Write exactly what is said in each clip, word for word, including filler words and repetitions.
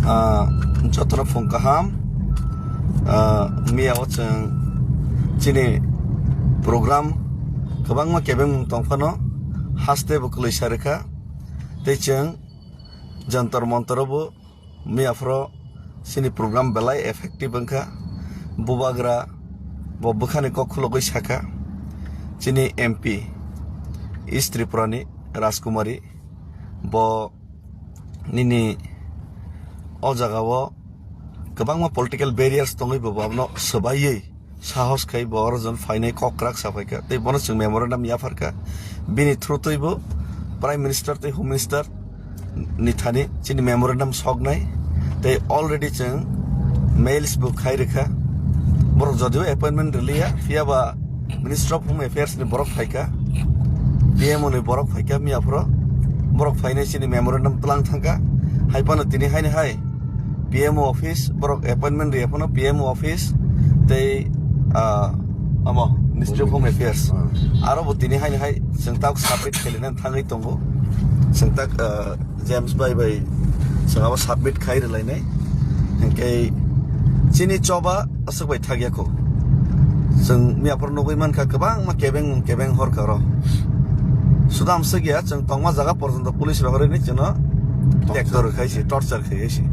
Ah, jotono phung kaham. Ah, miya o chwng chini program kwbangma kebengmung tongphano haste bo kwlwi sa rwkha. Tei chwng Jantar Mantar o bo miya phoro chini program belai effective wngkha. Bubagra bo bwkhani kok khulogwi sakha, chini M P East Tripura ni Rajkumari bo nini o jaga o kwbangma political barriers tongwi bo abono swbaiwi sahos khai bo oro jon phainai kok kwrak sa phaikha tei bono chwng memorandum yapharkha. Bini through twi bo Prime Minister tei Home Minister ni thani chini memorandum soknai tei already chwng mails bo khai rwkha. Borok jodibo appointment rwliya, phiyaba Minister of Home Affairs ni borok phaikha, P M O ni borok phaikha miya phoro. Borok phainai chini memorandum tlang thangkha. Hai phano tini haini hai P M O office, borok appointment rwya phano P M O office tei, ah, amo Ministry of Home Affairs. Hmm. Aro bo tini haini hai chwng tak submit khailina thangwi tongo. Chwng tak, ah, James bai bai chwng abo submit khai rwlainai. Hinkhe chini choba aswk bai thakya kho. Chwng miya phoro nugwi mankha kwbangma kebeng kebeng horkha oro. Sudam swkya chwng tongma jaga porjonto police rok rini chwngno tekto rwkhai se, torture khai se.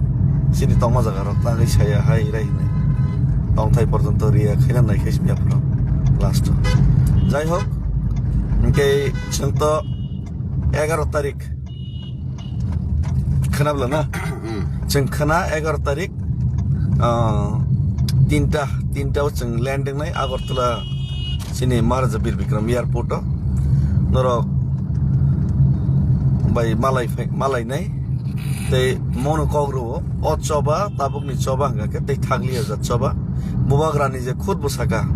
Chini tongma jaga rok tangwi saya hai rai hinwi. Tongthai porjonto riya khaina nai khai se miya phoro last o. Jai hok, hinkhe chwng to egaro tarik. Khwnabla na? Hmm. Chwng khwna egaro tarik, ah, tinta, tinta o chwng land wngnai Agartala chini Maharaja Bir Bikram Airport o. Norok bai malai phai, malai nai. Tei mono kok rwo, o choba, tabukni choba hwnka khe tei thakliya jat choba. Bubagrani je khud bo saka.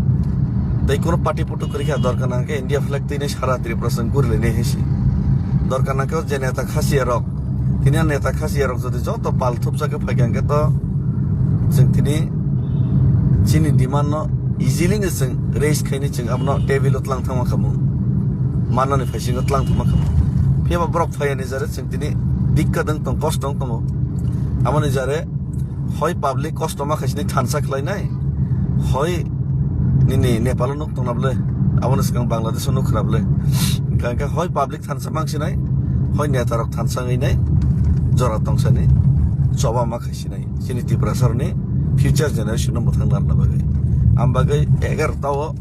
Tei kuno party putu kwrwi kha dorkar nang khe India flag twi nai sara Tripura chwng guri lai nai hai se. Dorkar nang khe o je neta khasiya rok, tini a neta khasiya rok jodi joto pal thupjak khe phai kha hwnkhe to chwng tini chini demand no easily no chwng raise khaini chwng abono table o tlang thangma kha mung. Mannani phaisingo tlang thangma kha mung. Phiya ba borok phaiya ni jare chwng tini dikka dwng tong, kosto wng tongo. Aboni jare hoi public kosto ma khaisini thansa khlainai, hoi nini Nepal o nuk tongna bwle, aboni swkang Bangladesh o nuk khwna bwle. Hwnkha hoi public thansa mangsinai, hoi neta rok thansa wngwi nai, jora tongsani choba ma khaisinai. Chini Tiprasa rokni future generation no mwthang narwkna bagwi. Am bagwi egarota o,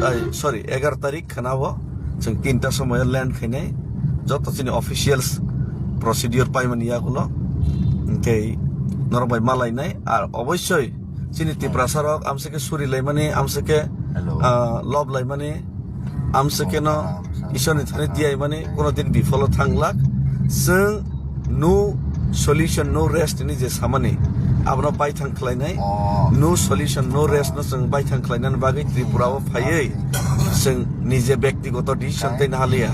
ai, sorry, egar tarik khwna o chwng tinta somoyo land khainai, joto chini officials procedure paimani yagulo, hinkhe norok bai malainai, ar oboisoi chini Tiprasa rok amsike suri laimani, amsike, Hello. Ah, lob laimani, amsike no Isor ni thani diyaimani, kuno din bifolo thanglak, chwng no solution, no rest ni je samani, abono baithang khlainai, Oh. No solution, no rest no chwng baithang khlainani bagwi Tripura o phaiwi chwng nije bektigoto decision tei nahaliya.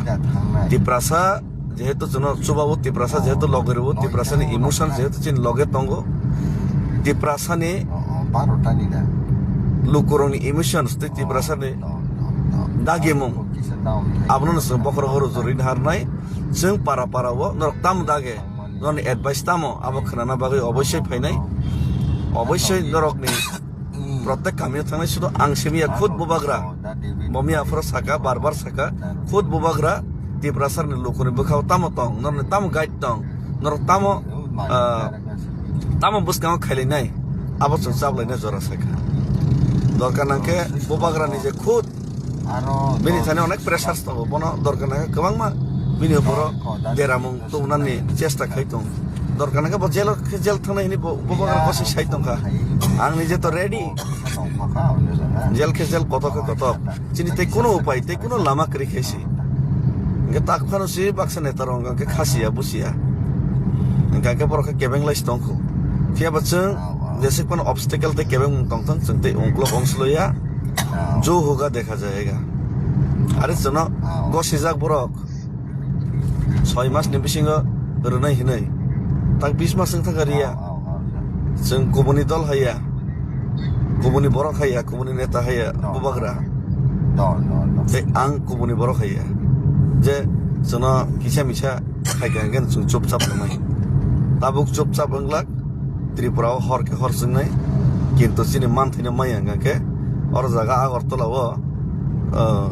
Tiprasa jehetu chwngno chubao Tiprasa jehetu loge rwo, Tiprasa ni emotion jehetu chini loge tongo, Tiprasa ni lukurokni emotions tei Tiprasa ni dagimung, abono no chwng bokhorok rwjorwi naharnai. Chwng para para o norok tamo dage, norokni advice tamo, abo khwnana bagwi oboisoi phainai. Oboisoi norokni protek kamio thangnai, sudu ang simi ya khud bubagra. Bo miya aphuru saka, bar bar saka, khud bubagra Tiprasa ni lukuni bwkhao tamo tong, norokni tamo guide tong, norok tamo, ah, tamo bwskango khailainai, abo chwng chaplaina jora sakha. Dorkar nangkhe bubagra ni je khud Aro bini thani onek pressures tongo, bono dorkar nangkhe kwbangma bini opor o deramung tubunani chesta khai tong. Dorkar nangkhe bo jail khe jail thangnai hini bo, bo bagwi kosi sai tongkha. Ang nije to ready. Jail khe jail, kotor khe kotor. Chini tei kuno upai, tei kuno lama kwrwi khe si. Hwnkhe tak phano si baksa neta rok hwnkhe khasiya, busiya. Hwnkhe borok khe kebeng lai si tongkhu. Phiya ba chwng jeswk phano obstacle tei kebeng tongthang, chwng tei ungkulok ongsloya. Jo hoga dekha jayega. Are chwngno gosijak borok soi mas ni bisingo rwnai hinwi. Tak bis mas wng thangkha riya. Chwng kubuni dol haiya, kubuni borok haiya, kubuni neta haiya, bubagra. Tei ang kubuni borok haiya. Je chwngno kisa misa khaikha hwnkhe chwng chupchap wngnai. Tabuk chupchap wnglak. Tripura o hor khe hor chwngnai, kintu chini manthaino maya wngkha khe oro jaga Agartala o, ah,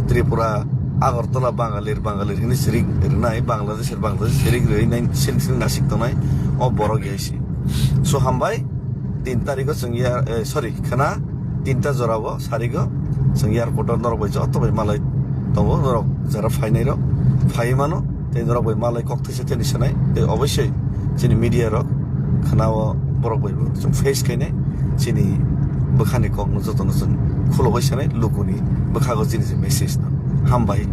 Tripura Agartala Bangalir Bangalir hwnwi sirik rwnai, Bangladesh er Bangladesh sirik rwnai, sirik sirik nasik tongnai o borok ya se. So hambai, tin tarikh o chwng ya, eh, sorry, khna tinta jora o sarigo chwng airport o norok bai joto bai malai tongo, norok jara phainai rok phai mano, tei norok bai malai kok thaisa thani sanai, tei obosoi chini media rok khna o borok bai bo chwng face khainai, chini bwkhani kok no joto no chwng khulogwi sanai, lukuni bwkhago chini je message no. Hambai.